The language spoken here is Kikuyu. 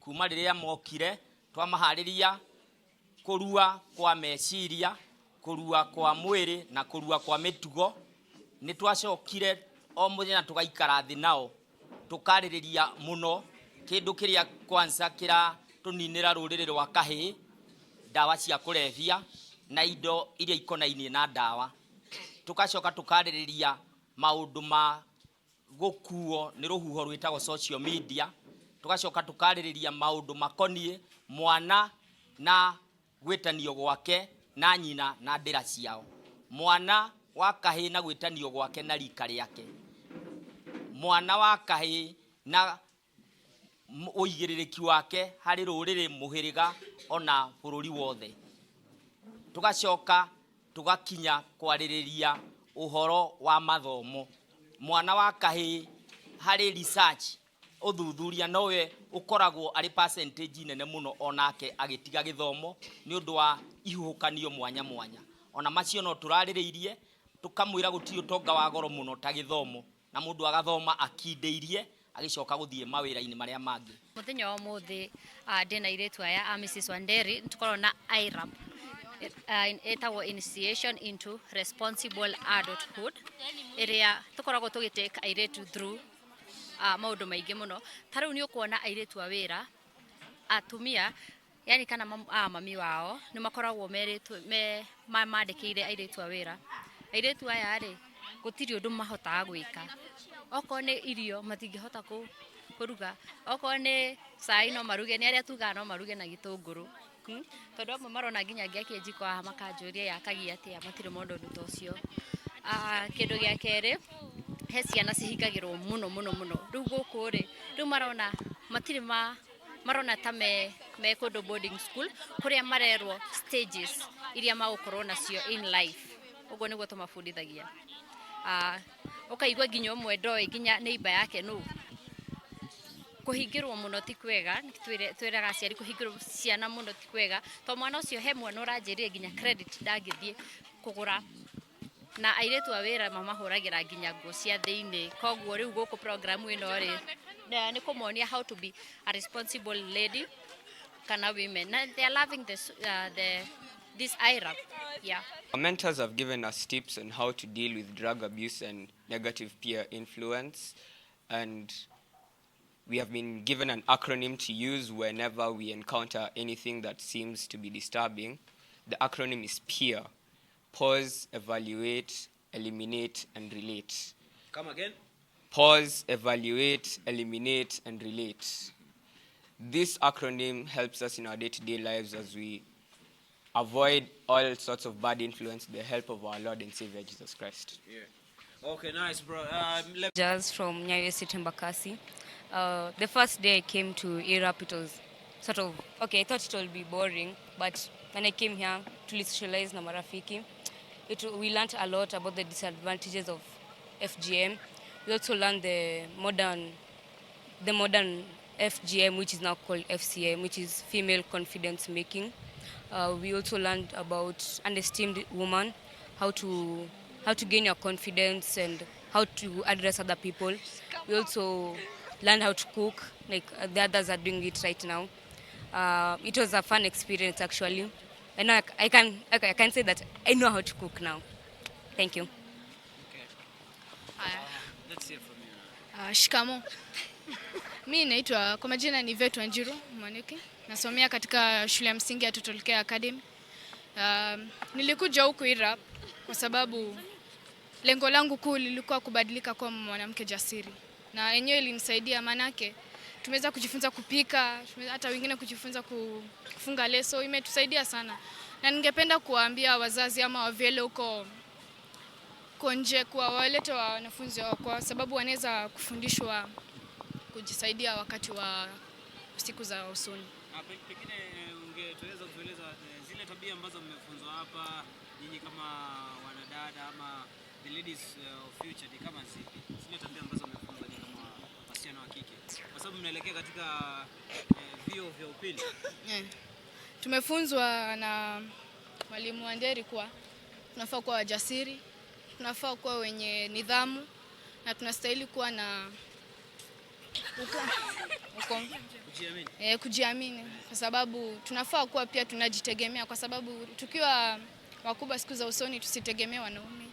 Kuma rĩrĩa mokire twamaharĩria kũrua kwa meciria, kũrua kwa mwĩrĩ na kũrua kwa mĩtugo. Nĩ twacokire o mũthenya tũgaikara thĩ nao tũkarĩrĩria mũno kĩndũ kĩrĩa kwanza kĩratũninĩra rũrĩrĩ rwa kahĩĩ, ndawa cia kũrebia na indo iria ikonainie na ndawa. Tũgacoka tũkarĩrĩria maũndũ ma gũkuo nĩ rũhuho rwĩtagwo social media. Tũgacoka tũkarĩrĩria maũndũ makoniĩ mwana na gwĩtanio gwake na nyina na ndĩra ciao, mwana wa kahĩĩ na gwĩtanio gwake na rika rĩake, mwana wa kahĩĩ na ũigĩrĩrĩki wake harĩ rũrĩrĩ, mũhĩrĩga ona bũrũri wothe. Tũgacoka tũgakinya kwarĩrĩria ũhoro wa mathomo. Mwana wa kahĩĩ harĩ research, ũthuthuria, nowe ũkoragwo arĩ percentage nene mũno onake agĩtiga gĩthomo nĩ ũndũ wa ihuhũkanio mwanya mwanya. Ona macio no tũrarĩrĩirie, tũkamwĩra gũtirĩ ũtonga wa goro mũno ta gĩthomo, na mũndũ agathoma akindĩirie agĩcoka gũthiĩ mawĩra-inĩ marĩa mangĩ. Muthenya wa umuthi ndina airĩtu aya a Mrs Wanderi, nĩtũkorwo na IRAP, ĩtagwo Initiation into Responsible Adulthood, ĩrĩa tũkoragwo tũgĩtake airĩtu through maũndũ maingĩ mũno. Ta rĩu nĩ ũkuona airĩtu a wĩra, atumia yani kana mami wao nĩ makoragwo merĩtwo me mandĩkĩire airĩtu a wĩra. Airĩtu aya rĩ, gũtirĩ ũndũ mahotaga gwĩka. Okorwo nĩ irio matingĩhota kũruga, okorwo nĩ cai no maruge, nĩ arĩa tugaga no maruge na gĩtũngũrũ. Tondũ amwe marona nginya ngĩakia njiko haha makanjũria yakagia atĩa, matirĩ mona ũndũ ta ũcio. Kĩndũ gĩa kerĩ, he ciana cihingagĩrwo mũno mũno mũno. Rĩu gũkũ rĩ, rĩu marona matirĩ ma marona ta me kũndũ boarding school kũrĩa marerwo stages iria magũkorwo nacio in life. Ũguo nĩguo tũmabundithagia. Ũkaigua nginya ũmwe ndoĩ nginya neighbor yake nũ. Kũhingĩrwo mũno ti kwega, twĩraga aciari kũhingĩrwo ciana mũno ti kwega, to mwana ũcio, he mwana ũranjĩrire nginya credit ndangĩthiĩ kũgũra, na airĩtu a wĩra mamahũragĩra nginya nguo cia thĩinĩ. Koguo rĩu gũkũ program ĩno rĩ, nĩ kũmonia how to be a responsible lady kana women, na they are loving this IRAP, yeah. Our mentors have given us tips on how to deal with drug abuse and negative peer influence, and we have been given an acronym to use whenever we encounter anything that seems to be disturbing. The acronym is PEER: pause, evaluate, eliminate, and relate. Come again? Pause, evaluate, eliminate, and relate. This acronym helps us in our day-to-day lives as we avoid all sorts of bad influence with the help of our Lord and Savior Jesus Christ. Yeah. Okay, nice, bro. Let Jazz from Nyayo City, Embakasi. The first day I came to IRAP, it was sort of, okay, I thought it would be boring, but when I came here to socialize na marafiki, we learned a lot about the disadvantages of FGM. We also learned the modern FGM, which is now called FCM, which is female confidence making. We also learned about unesteemed woman, how to gain your confidence and how to address other people. We also learned how to cook, like the others are doing it right now. It was a fun experience, actually, and I can okay, I can say that I know how to cook now. Thank you. Okay. Haya. Let's hear from you. Shikamo. Mi naitwa, kwa majina ni Vetu Wanjiru Mwaniki. Nasomea katika shule ya msingi ya Total Care Academy. Nilikuja huku IRAP kwa sababu lengo langu kuu lilikuwa kubadilika kuwa mwanamke jasiri, na yenyewe ilinisaidia, maanake tumeweza kujifunza kupika, hata wengine kujifunza kufunga leso, imetusaidia sana, na ningependa kuwaambia wazazi ama wavyele huko huko nje kuwa walete wanafunzi wao kwa sababu wanaweza kufundishwa kujisaidia wakati wa siku za usoni. Pengine ungetuweza kutueleza zile tabia ambazo mmefunzwa hapa nyinyi kama wanadada ama the ladies of future ni kama zipi? Zile tabia ambazo mmefunzwa nyinyi kama wasichana wa kike, kwa sababu mnaelekea katika vyuo vya upili. Yeah. Tumefunzwa na mwalimu Wanderi kuwa tunafaa kuwa wajasiri, tunafaa kuwa wenye nidhamu na tunastahili kuwa na Uko, Kujiamini. kujiamini kwa sababu tunafaa kuwa pia tunajitegemea, kwa sababu tukiwa wakubwa siku za usoni tusitegemee wanaume.